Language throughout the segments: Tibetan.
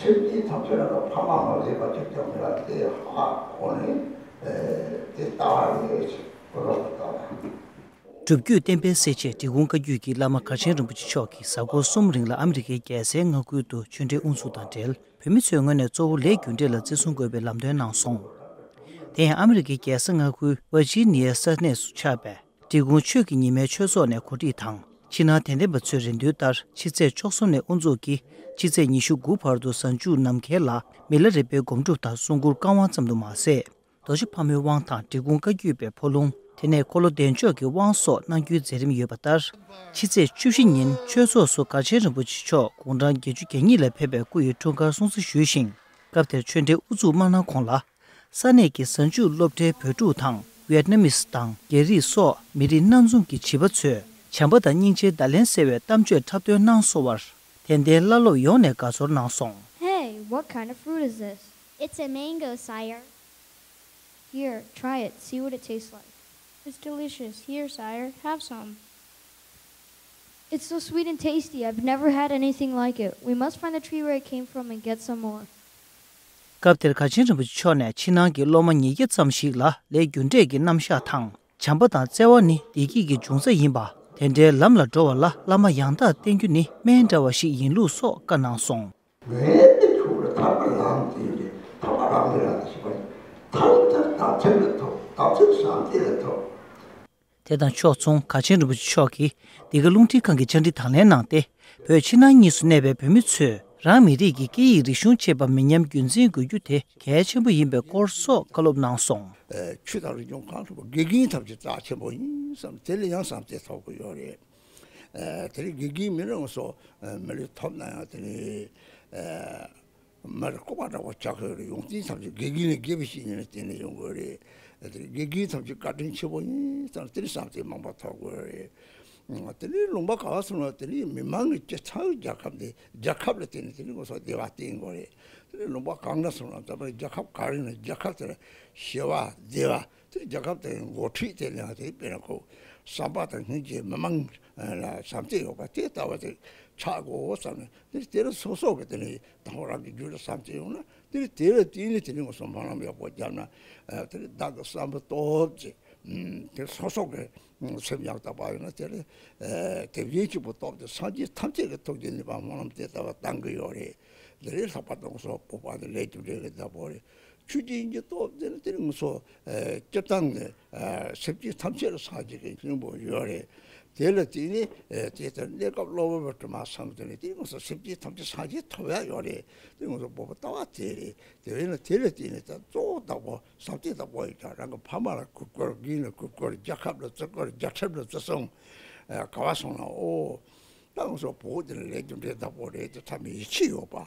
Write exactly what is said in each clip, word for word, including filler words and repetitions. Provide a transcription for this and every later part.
སེམས་ཅན་ཐམས་ཅད་ལ་ཕ་མ་མ་བྱས་པ་གཅིག་ཀྱང་མེད་ལ། དེ་ཧ་གོ་ནས་དེ་ལྟ་བ་རེད། ཁོ་ལ་ལྟ་བ། སྒྲུབ་བརྒྱུད་བསྟན་པའི་གསལ་བྱེད་འབྲི་གུང་བཀའ་བརྒྱུད་ཀྱི་བླ་མ་མགར་ཆེན་རིན་པོ་ཆེ་མཆོག་གིས་གཟའ་འཁོར་གསུམ་རིང་ལ་ཨ་མི་རི་ཀའི་རྒྱལ་སའི་མངའ་ཁུལ་དུ་ཆོས་འབྲེལ་དབུ་འཛུགས་དང་འབྲེལ། བོད་མི་ཚོའི་ངོས་ནས་གཙོ་བོ་ལས་རྒྱུ་འབྲས་ལ་བརྩི་སྲུང་དགོས་པའི་ལམ་སྟོན་གནང་སོང་། དེ་ཡང་ཨ་མི་རི་ཀའི་རྒྱལ་ས་མངའ་ཁུལ་ཝར་ཇི་ནི་ཡའི་ས་གནས་སུ་ཆགས་པའི་འབྲི་གུང་ཆོས་ཀྱི་ཉི་མའི་ཆོས་ཚོགས་ནས་གོ་སྒྲིག་དང་། ཕྱི་ནང་དད་ལྡན་པ་ཚོའི་རེ་འདུན་ལྟར་ཕྱི་ཚེས་བཅུ་གསུམ་ནས་དབུ་འཛུགས་ཀྱིས་ཕྱི་ཚེས་ཉི་ཤུ་དགུ་བར་དུ་གཟའ་མཇུག་ནམ་མཁའི་ལ་མི་ལ་རས་པའི་སྒོམ་སྒྲུབ་དང་གསུང་མགུར་བཀའ་དབང་ཙམ་དུ་མ་ཟད། རྡོ་རྗེ་ཕག་མོའི་དབང་དང་འབྲི་གུང་བཀའ་བརྒྱུད་པའི་འཕོ་ལུང་། དེ་ནས་འཁོར་ལོ་བདེ་མཆོག་གི་དབང་སོགས་གནང་རྒྱུའི་མཛད་རིམ་ཡོད་པ་ལྟར། ཕྱི་ཚེས་བཅུ་བཞི་ཉིན་ཆོས་ཚོགས་སུ་མགར་ཆེན་རིན་པོ་ཆེ་མཆོག་དགུང་གྲངས་བརྒྱད་ཅུ་གྱ་གཉིས་ལ་ཕེབས་པའི་སྐུ་ཡི་འཁྲུངས་སྐར་སྲུང་བརྩི་ཞུས་ཤིང་། སྐབས་དེར་ཆོས་འབྲེལ་དབུ་འཛུགས་མ་གནང་གོང་ལ། ས་གནས་ཀྱི་གཟའ་མཇུག་སློབ་གྲྭའི་བོད་ཕྲུག་དང་ཝེད་ནམ་མིས་དང་རྒྱ་རིགས་སོགས་མི་རིགས་སྣ་འཛོམས་ཀྱི་བྱིས་པ་ཚོས་བྱམས་པ་དང་སྙིང་རྗེའི་བརྡ་ལན་གསལ་བའི་གཏམ་བརྗོད་འཁྲབ་སྟོན་གནང་སོང་བར། དད་ལྡན་བླ་སློབ་ཡོངས་ནས་དགའ་ཚོར་གནང་སོང་། Hey, what kind of fruit is this? It's a mango, sire. Here, try it. See what it tastes like. It's delicious. Here, sire, have some. It's so sweet and tasty. I've never had anything like it. We must find the tree where it came from and get some more. སྐབས་དེར་མགར་ཆེན་རིན་པོ་ཆེ་མཆོག་ནས་ཕྱི་ནང་གི་སློབ་མ་ཉིས་བརྒྱ་ཙམ་ཞིག་ལ་ལས་རྒྱུ་འབྲས་ཀྱི་རྣམ་གཞག་དང་། བྱམས་པ་དང་བརྩེ་བ་ནི་བདེ་སྐྱིད་ཀྱི་འབྱུང་རྩ་ཡིན་པ། དེ་འདྲའི་ལམ་ལ་འགྲོ་བ་ལ་བླ་མ་ཡང་དག་བསྟེན་རྒྱུ་ནི་སྨན་འདྲ་བ་ཞིག་ཡིན་ལུགས་སོགས་བཀའ་གནང་སོང་། ངའི་མི་ཐུགས་ལ་ཐར་པ་ལམ་དེ་རེད། ཐར་པ་རང་མི་རང་ཞིག་པ་ཐར་པ་བདག་ཐེམ་ལ་ཐོབ། བདག་ཐེམ་བཟང་སྟེ་ལ་ཐོབ། དེ་དང་ཕྱོགས་མཚུངས་མགར་ཆེན་རིན་པོ་ཆེ་མཆོག་གིས་འདི་ག་རླུང་འཕྲིན་ཁང་གི་བཅར་འདྲི་དང་ལེན་གནང་སྟེ། བོད་ཕྱི་ནང་གཉིས་སུ་གནས་པའི་བོད་མི་ཚོས་རང་མི་རིགས་ཀྱི་སྐད་ཡིག་རིག་གཞུང་བཅས་པ་མི་ཉམས་རྒྱུན་འཛིན་དགོས་རྒྱུ་དེ་གལ་ཆེན་པོ་ཡིན་པའི་སྐོར་སོགས་བཀའ་སློབ་གནང་སོང་། ཆོས་དང་རིག་གཞུང་གང་ཐུབ་པ་དགེ་རྒན་ཐམས་ཅད་རྩ་ཆེན་པོ་ཡིན་བསམ། དེ་ལ་ཡང་བསམ་གཏན་ཐོབ་དགོས་ཡོད་རེད། དེ་ལས་དགེ་རྒན་མི་རེ་ངོ་སོ་མི་ལུས་ཐོབ་ན་ཡང་དེ་ནི། མར་སྐུ་པར་འདྲ་བོ་ཆགས་ཡོད་རེད། ཡོང་དུས་ཐམས་ཅད་དགེ་རྒན་ལས་དགེ་བའི་བཤེས་གཉེན་ལ་བརྟེན་ནས་ཡོང་དགོས་རེད། དེ་དགེ་རྒན་ཐམས་ཅད་བཀའ་དྲིན་ཆེ་བོ་ཡིན་ཙང་དེ་ནི་བསམ་གཏན་མང་པོ་ཐོབ་དགོས་རེད། དེ་ནི་ལུང་པ་ག་བ་སོང་ན་དེ་ནི་མི་མང་གི་སྤྱི་ཚོགས་རྒྱལ་ཁབ་འདི་རྒྱལ་ཁབ་ལ་བརྟེན་ནས་དེ་ནི་ངོ་སོ་བདེ་བ་བསྟེན་དགོས་རེད། དེ་ནི་ལུང་པ་གང་ལ་སོང་ན་ད་བར་རྒྱལ་ཁབ་ག་རེ་ན་རྒྱལ་ཁབ་དེ་ལ་ཞི་བ་བདེ་བ། དེ་རྒྱལ་ཁབ་དེ་འགོ་ཁྲིད་དེ་ལ་དེ་དཔེར་ན་ཁོ་བསམ་པ་དང་སྙིང་རྗེ་མི་མང་ལ་བསམ་གཏན་ཡོད་པ་དེ་ལྟ་བ་དེ་ཆགས་དགོས་བསམ་ནས་དེ་དེ་ལ་སོ་སོ་གི་དེ་ནི་དང་པོ་རང་གི་རྒྱུད་ལ་བསམ་གཏན་ཡོང་ན་དེ་ནི་དེ་ལ་བརྟེན་ནས་དེ་ནི་ངོ་སོ་སྨོན་ལམ་ཡག་པོ་བརྒྱབ་ན་དེ་ནི་བདག་གི་བསམ་པ་སྟོབས་ཀྱིས་དེ་སོ་སོ་གི་སེམས་ཡང་དག་པ་ཡོད་ན་དེ་ལ་དེ་བཞིན་གཅིག་པུ་སྟོབས་དེ་སངས་རྒྱས་ཐམས་ཅད་ཀྱི་ཐུགས་རྗེ་ནུས་པ་སྨོན་ལམ་དེ་ལྟ་བ་བཏང་གི་ཡོད་རེད། དེ་ལས་ལྷག་པར་དུ་ངོ་སོ་སྤོབས་པ་དེ་ལས་རྒྱུ་འབྲས་ཀྱི་བདག་པོ་རེད། ཆོས་ཅན་གྱི་སྟོབས་དེ་ནི་དེ་ནི་ངོ་སོ་སྤྱིར་བཏང་གི་སེམས་ཅན་ཐམས་ཅད་ལ་སངས་རྒྱས་ཀྱི་སྙིང་པོ་ཡོད་རེད། དེ་ལ་བརྟེན་ནས་དེ་ལྟར་གནས་སྐབས་སློབ་དཔོན་པོ་དྲི་མ་བསམ་དེ་ནི་དེ་ནི་ངོ་སོ་སེམས་ཅན་ཐམས་ཅད་སངས་རྒྱས་ཐོབ་ཡ་ཡོད་རེད། དེ་ངོ་སོ་སྤོབས་པ་ལྟ་བ་དེ་རེད། དེ་བས་ན་དེ་ལ་བརྟེན་ནས་ད་གཙོ་བོ་བདག་པོ་བསམ་གཏན་བདག་པོ་ཡོད་ཀྱང་རང་གི་ཕ་མ་ལ་གུས་བཀུར། རྒན་ལ་གུས་བཀུར། རྒྱལ་ཁབ་ལ་བརྩི་བཀུར། རྒྱལ་ཁྲིམས་ལ་བརྩི་སྲུང་། ག་བ་སོང་ན་ཨོ། ད་ང་ཚོ་བོད་འདི་ལ་ལས་རྒྱུ་འབྲས་བདག་པོ་རེད་དེ་ཐ་མའི་ཡིད་ཆེས་ཡོད་པ།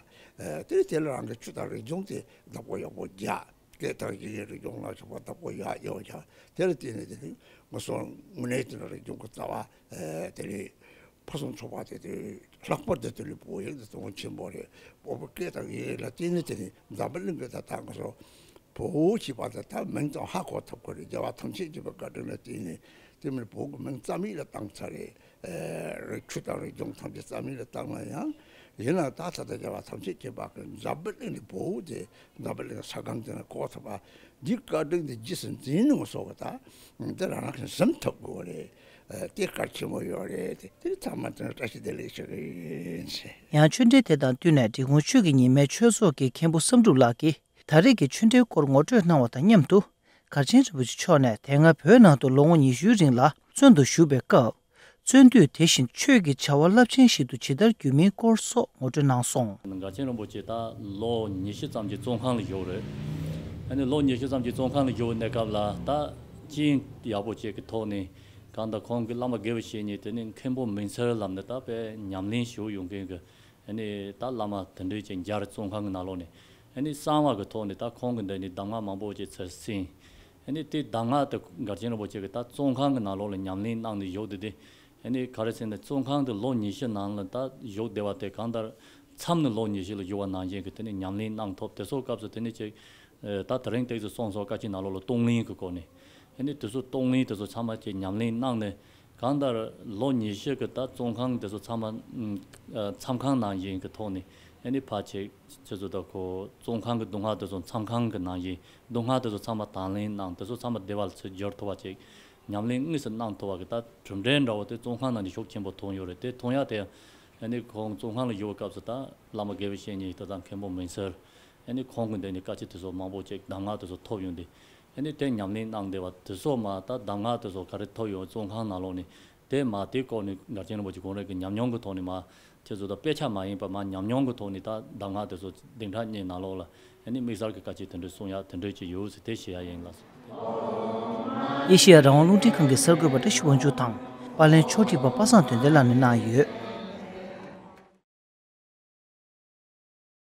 དེ་དེ་ལ་རང་གི་ཆོས་དང་རིག་གཞུང་དེ་བདག་པོ་ཡག་པོ་རྒྱག་སྐད་དང་ཡི་གེ་རིག་གཞུང་ལ་སོགས་པ་བདག་པོ་ཡག་ཡོད་ཀྱང་དེ་ལ་བརྟེན་ནས་དེ་ནི་ང་ཚོ་དངོས་གནས་དེ་ལ་རིག་གཞུང་གི་རྩ་བ་དེ་ནི་ཕུན་སུམ་ཚོགས་པ་དེ་དེ་ལྷག་པར་དུ་དེ་ནི་བོད་ཡིག་དེ་དོན་ཆེན་པོ་རེད། བོད་པའི་སྐད་དང་ཡི་གེ་ལ་བརྟེན་ནས་དེ་ནི་འཛམ་བུ་གླིང་གི་ད་ལྟ་ང་ཚོ་བོད་ཞེས་པ་དེ་ད་མིང་ཙམ་ཧ་གོ་ཐུབ་ཀྱི་རེད། རྒྱལ་བ་ཐམས་ཅད་མཁྱེན་པའི་བཀའ་དྲིན་ལ་བརྟེན་ནས་དེ་མིན་བོད་ཀྱི་མིང་རྩ་མེད་ལ་བཏང་ཚར་རེད། རི་ཆུ་དང་རི་ལྗོངས་ཐམས་ཅད་རྩ་མེད་ལ་བཏང་ན་ཡང་ཡིན་ན་ད་ད་ལྟ་རྒྱལ་བ་ཐམས་ཅད་མཁྱེན་པ་གི་འཛམ་བུ་གླིང་གི་བོད་དེ་འཛམ་བུ་གླིང་ས་སྒང་དེ་ན་གོ་ཐུབ་པ་འདི་བཀའ་དྲིན་དེ་རྗེས་སུ་འཛིན་ནུས་སོགས་ཀྱི་ད་འདི་རང་རང་གི་ཟིན་ཐུབ་དགོས་རེད། དེ་གལ་ཆེན་པོ་ཡོད་རེད། དེ་དེ་ཚང་མ་དེ་བཀྲ་ཤིས་བདེ་ལེགས་ཞུ་གི་ཡིན། ཡང་ཆོས་འབྲེལ་དེ་དང་བསྟུན་ནས་འབྲི་གུང་ཆོས་ཀྱི་ཉི་མའི་ཆོས་ཚོགས་ཀྱི་མཁན་པོ་བསམ་གྲུབ་ལགས་ཀྱིས། ད་རེས་ཀྱི་ཆོས་འབྲེལ་སྐོར་ངོ་སྤྲོད་གནང་བ་དང་མཉམ་དུ། མགར་ཆེན་རིན་པོ་ཆེ་མཆོག་ནས་དེ་སྔ་བོད་ནང་དུ་ལོ་ངོ་ཉི་ཤུའི་རིང་ལ་བཙོན་དུ་བཞུགས་པའི་སྐབས། བཙོན་དུས་དེ་བཞིན་ཆོས་ཀྱི་བྱ་བ་རླབས་ཆེན་ཞིག་ཏུ་ཇི་ལྟར་གྱུར་མིན་སྐོར་སོགས་ངོ་སྤྲོད་གནང་སོང་། མགར་ཆེན་རིན་པོ་ཆེ་ད་ལོ་ཉི་ཤུ་ཙམ་གྱི་བཙོན་ཁང་ལ་བཞུགས་རེད། ཨ་ནི་ལོ་ཉི་ཤུ་ཙམ་གྱི་བཙོན་ཁང་ལ་བཞུགས་གནས་སྐབས་ལ་ད་རྐྱེན་ཡག་པོ་ཅིག་གི་ཐོག་ནས་གང་ལྟར་ཁོང་གི་བླ་མ་དགེ་བའི་བཤེས་གཉེན་དེ་ནི་མཁན་པོ་མིང་ཚར་ལམ་ནས་ད་དཔེ་ཉམས་ལེན་ཞུ་ཡོང་མཁན་གྱི། ཨ་ནི་ད་བླ་མ་དེ་འདྲའི་ཅིག་མཇལ་བཙོན་ཁང་གི་ནང་ལོགས་ནས་ཨ་ནི་གསང་བ་གི་ཐོག་ནས་ད་ཁོང་གི་འདི་ནི་གདམས་ངག་མང་པོ་ཅིག་ཚུར་གསན། ཨ་ནི་དེ་གདམས་ངག་དེ་མགར་ཆེན་རིན་པོ་ཆེ་གི་ད་བཙོན་ཁང་གི་ནང་ལོགས་ལ་ཉམས་ལེན་གནང་ནས་བཞུགས་དེ་དེ་ཨ་ནི་ག་རེ་ཟེར་ན་བཙོན་ཁང་དུ་ལོ་ཉི་ཤུ་ནང་ལ་ད་བཞུགས་བསྡད་པ་དེ་གང་ལྟར་མཚམས་ནས་ལོ་ཉི་ཤུ་ལ་བཞུགས་པ་ནང་བཞིན་གི་དེ་ནི་ཉམས་ལེན་གནང་ཐུབ། དེ་ཚོ་སྐབས་སུ་དེ་ནི་ཅིག་ད་དེ་རིང་ཏོག་ཙམ་གསུངས་སོང་། བཀའ་སྤྱི་ནང་ལོགས་ལ་གཏོང་ལེན་གི་སྐོར་ནས་ཨ་ནི་དེ་ཚོ་གཏོང་ལེན་དེ་ཚོ་ཚང་མ་ཅིག་ཉམས་ལེན་གནང་ནས། གང་ལྟར་ལོ་ཉི་ཤུ་གི་ད་བཙོན་ཁང་དེ་ཚོ་ཚང་མ་མཚམས་ཁང་ནང་བཞིན་གྱི་ཐོག་ནས་ ཨ་ནི་ཕར་ཅིག་ཁྱེད་ཚོ་ད་ཁོ་བཙོན་ཁང་གི་སྡུག་བསྔལ་དེ་ཚོ་མཚམས་ཁང་གི་ནང་བཞིན་སྡུག་བསྔལ་དེ་ཚོ་ཚང་མ་དང་ལེན་གནང་། དེ་ཚོ་ཚང་མ་བདེ་བ་ལ་ཚུར་འགྱུར་ཐུབ་པ་ཅིག་ཉམས་ལེན་དངོས་སུ་གནང་ཐུབ་པ་གི་ད་གྲུབ་འབྲས་འདྲ་བོ་དེ་བཙོན་ཁང་ནང་ནས་ཤུགས་ཆེན་པོ་ཐོན་ཡོད་རེད། དེ་ཐོན་ཡག་དེ་ཨ་ནི་ཁོང་བཙོན་ཁང་ལ་ཡོད་པའི་སྐབས་སུ་ད་བླ་མ་དགེ་བའི་བཤེས་གཉེན་ད་ད་མཁན་པོ་མིང་སྲིང་ཨ་ནི་ཁོང་གི་འདི་ནས་བཀའ་ཆོས་དེ་ཚོ་མང་པོ་ཅིག་གདམས་ངག་དེ་ཚོ་ཐོབ་ཡོང་དུས། ཨ་ནི་དེ་ཉམས་ལེན་གནང་བསྡད་པ་དེ་ཚོ་མ་ད་གདམས་ངག་དེ་ཚོ་ག་རེ་ཐོབ་ཡོང་བཙོན་ཁང་ནང་ལོགས་ནས། དེ་མ་དེ་སྐོར་ནས་མགར་ཆེན་རིན་པོ་ཆེ་ཁོང་རང་གི་ཉམས་མྱོང་གི་ཐོག་ནས་མ་ཁྱེད་ཚོ་ད་དཔེ་ཆ་མ་ཡིན་པ་མ་ཉམས་མྱོང་གི་ཐོག་ནས་ད་གདམས་ངག་དེ་ཚོ་བདུན་ཕྲག་གཉིས་ནང་ལོགས་ལ་ཨ་ནི་དམིགས་བསལ་གྱི་བཀའ་ཆོས་དེ་འདྲ་གསུང་ཡག་དེ་འདྲ་ཅིག་ཡོད་ཟེར་དེ་བཤད་ཡག་ཡིན་ལགས་སོ། ཨེ་ཤེ་ཡ་རང་དབང་རླུང་འཕྲིན་ཁང་གི་གསར་འགོད་པ་བཀྲ་ཤིས་དབང་ཕྱུག་དང་། པར་ལེན་ཕྱོགས་སྒྲིག་པ་པ་སངས་དོན་ལྡན་ལགས་ནས་གནང་ཡོད།